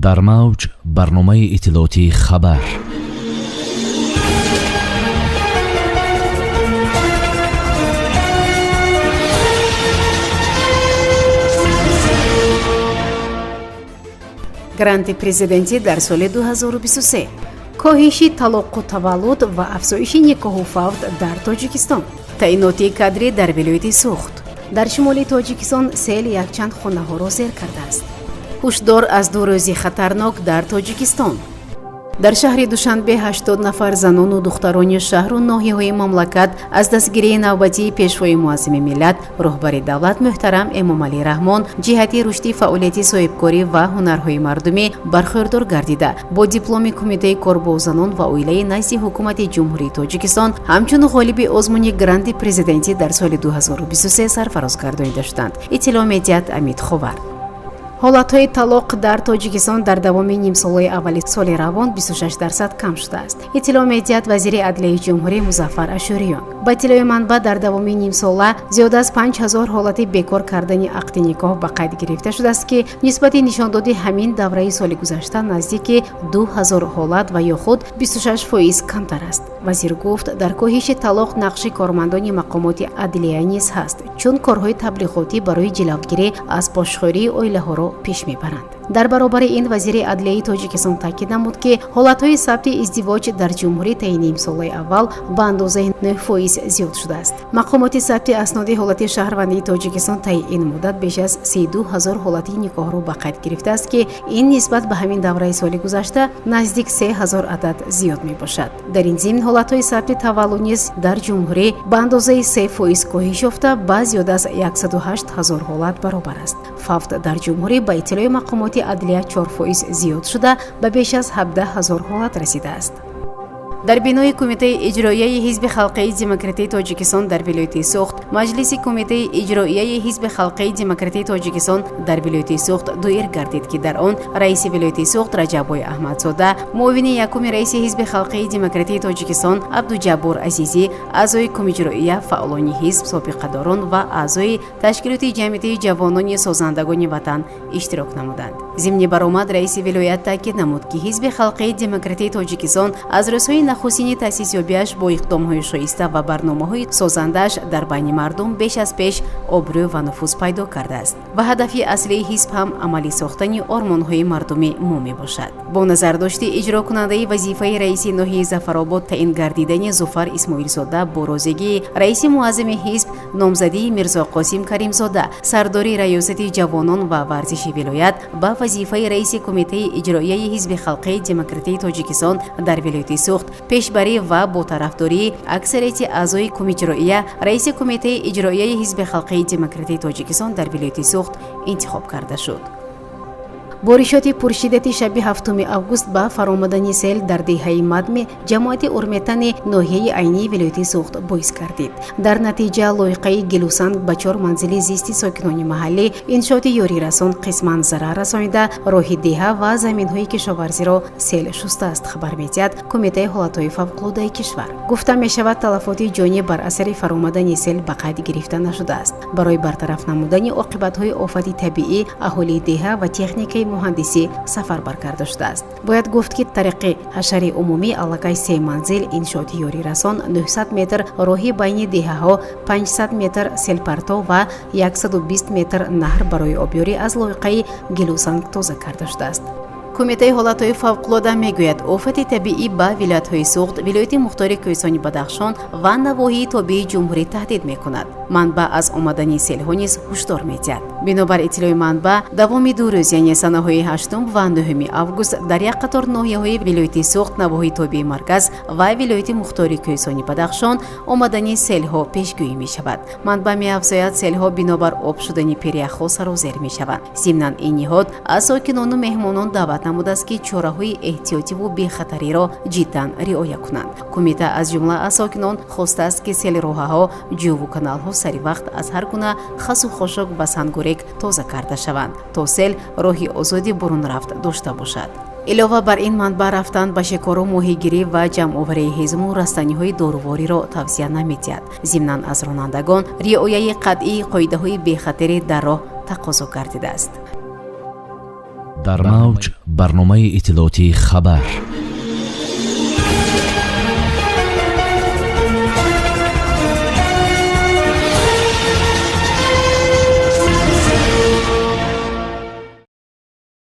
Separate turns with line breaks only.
Дар мавҷ барномаи иттилоотии «Хабар».
Гранти президентӣ дар соли 2023, коҳиши талоқу таваллуд ва афзоиши никоҳу фавт дар Тоҷикистон, таъиноти кадрӣ дар вилояти Суғд. Дар шимоли Тоҷикистон сел якчанд хонаҳоро зер кардааст. Ҳушдор аз 2 рӯзи хатарнок дар Тоҷикистон. Дар шаҳри Душанбе 80 нафар занону духтарони шаҳру ноҳияҳои мамлакат аз дастгирии навбатии Пешвои муаззами миллат, роҳбари давлат муҳтарам Эмомалӣ Раҳмон ҷиҳати рушди фаъолияти соҳибкорӣ ва ҳунарҳои мардумӣ бархӯрдор гардида, бо дипломи Кумитаи кор бо занон ва оилаи назди Ҳукумати Ҷумҳурии Тоҷикистон ҳамчун ғолиби озмуни гранти президентӣ дар соли 2023 сарфароз гардонида шуданд, иттилоъ медиҳад Амид Ховар. Ҳолатҳои талоқ дар Тоҷикистон дар давоми нимсолаи аввали соли равон 26% кам шудааст, иттилоъ медиҳад вазири адлияи ҷумҳурӣ Музаффар Ашӯриён. Ба иттилои манбаъ, дар давоми нимсола зиёда аз 5000 ҳолати бекор кардани ақди никоҳ ба қайд гирифта шудааст, ки нисбати нишондоди ҳамин давраи соли гузашта наздики 2000 ҳолат ва ё худ 26% камтар аст. Вазир гуфт, дар коҳиши талоқ нақши кормандони мақомоти адлия низ ҳаст, чун корҳои таблиғотӣ барои ҷилавгирӣ аз пошхӯрии оилаҳоро пеш мебаранд. Дар баробари ин, вазири адлияи Тоҷикистон таъкид намуд, ки ҳолатҳои сабти издивоҷ дар ҷумҳурӣ таи нимсолаи аввал ба андозаи 9% зиёд шудааст. Мақомоти сабти асноди ҳолати шаҳрвандии Тоҷикистон таи ин муддат беш аз 32 000 ҳолати никоҳро ба қайд гирифтааст, ки ин нисбат ба ҳамин давраи соли гузашта наздик 3000 адад зиёд мебошад. Дар ин зимн, ҳолатҳои сабти таваллуд низ дар ҷумҳурӣ ба андозаи 3% коҳиш ёфта, ба зиёда аз 108 000 ҳолат баробар аст. Фавт дар ҷумҳурӣ, ба иттилои мақомоти адлия, 4% зиёд шуда, ба беш аз 17 000 ҳолат расидааст. Дар бинои Кумитаи иҷроияи Ҳизби халқии демократии Тоҷикистон дар вилояти Суғд маҷлиси Кумитаи иҷроияи Ҳизби халқии демократии Тоҷикистон дар вилояти Суғд доир гардид, ки дар он раиси вилояти Суғд Раҷаббой Аҳмадзода, муовини якуми раиси Ҳизби халқии демократии Тоҷикистон Абдуҷаббор Азизӣ, аъзои кумиҷроия, фаъолони ҳизб, собиқадорон ва аъзои ташкилоти ҷамъиятии ҷавонони созандагони ватан иштирок намуданд. Зимни баромад раиси вилоят таъкид намуд, ки Ҳизби халқии демократии Тоҷикистон аз рӯзҳои нахустини таъсисёбиаш бо иқдомҳои шоиста ва барномаҳои созандааш дар байни мардум беш аз пеш обрӯ ва нуфуз пайдо кардааст ва ҳадафи аслии ҳизб ҳам амалӣ сохтани ормонҳои мардуми мо мебошад. Бо назардошти иҷрокунандаи вазифаи раиси ноҳияи Зафаробод таъин гардидани Зуфар Исмоилзода, бо розигии раиси муаззами ҳизб номзадии Мирзоқосим Каримзода, сардори раёсати ҷавонон ва варзиши вилоят, ба вазифаи раиси Кумитаи иҷроияи Ҳизби халқии демократии Тоҷикистон дар вилояти Суғд, пешбарӣ ва бо тарафдории аксарияти аъзои кумиҷроия раиси Кумитаи иҷроияи Ҳизби халқии демократии Тоҷикистон дар вилояти Суғд интихоб карда шуд. Боришоти пуршиддати шаби 7 август ба фаромадани сел дар деҳаи Мадме, ҷамоати Урметани ноҳияи Айнии вилояти Суғд боис гардид. Дар натиҷа лоиқаи гилусанг ба чор манзили зисти сокинони маҳаллӣ, иншооти ёрирасон қисман зарар расонида, роҳи деҳа ва заминҳои кишоварзиро сел шустааст, хабар медиҳад Кумитаи ҳолатҳои фавқулодаи кишвар. Гуфта мешавад, талафоти ҷонӣ бар асари фаромадани сел ба қайд гирифта нашудааст. Барои бартараф намудани оқибатҳои офати табиӣ аҳолии деҳа ва техникаи муҳандисӣ сафарбар карда шудааст. Бояд гуфт, ки тариқи ҳашари умумӣ аллакай се манзил, иншооти ёрирасон, 900 метр роҳи байни деҳаҳо, 500 метр селпартов ва 120 метр наҳр барои обёрӣ аз лоиқаи гилусанг тоза карда шудааст. Кумитаи ҳолатҳои фавқулода мегӯяд, офати табиӣ ба вилоятҳои Суғд, вилояти мухтори Кӯҳистони Бадахшон ва навоҳии тобеи ҷумҳурӣ таҳдид мекунад. Манбаъ аз омадани селҳо низ ҳушдор медиҳад. Бинобар иттилои манбаъ, давоми 2 рӯз, яъне санаҳои 8 ва 9 август, дар як қатор ноҳияҳои вилояти Суғд, навоҳии тобеи марказ ва вилояти мухтори Кӯҳистони Бадахшон омадани селҳо пешгӯӣ мешавад. Манбаъ меафзояд, селҳо бинобар об шудани пиряхҳо сарозер мешаванд. Зимнан, ин ниҳод аз сокинону меҳмонон даъват намудааст, ки чораҳои эҳтиётиву бехатариро ҷиддан риоя кунанд. Кумита аз ҷумла аз сокинон хостааст, ки селроҳаҳо, ҷӯву каналҳо сари вақт аз ҳар гуна хасу хошок ва сангурек тоза карда шаванд, то сел роҳи озоди бурунрафт дошта бошад. Илова бар ин, манбаъ рафтан ба шикору моҳигирӣ ва ҷамъоварии ҳезуму растаниҳои дорувориро тавсия намедиҳад. Зимнан, аз ронандагон риояи қатъии қоидаҳои бехатарӣ дар роҳ тақозо гардидааст.
Дар мавҷ барномаи иттилоотии «Хабар».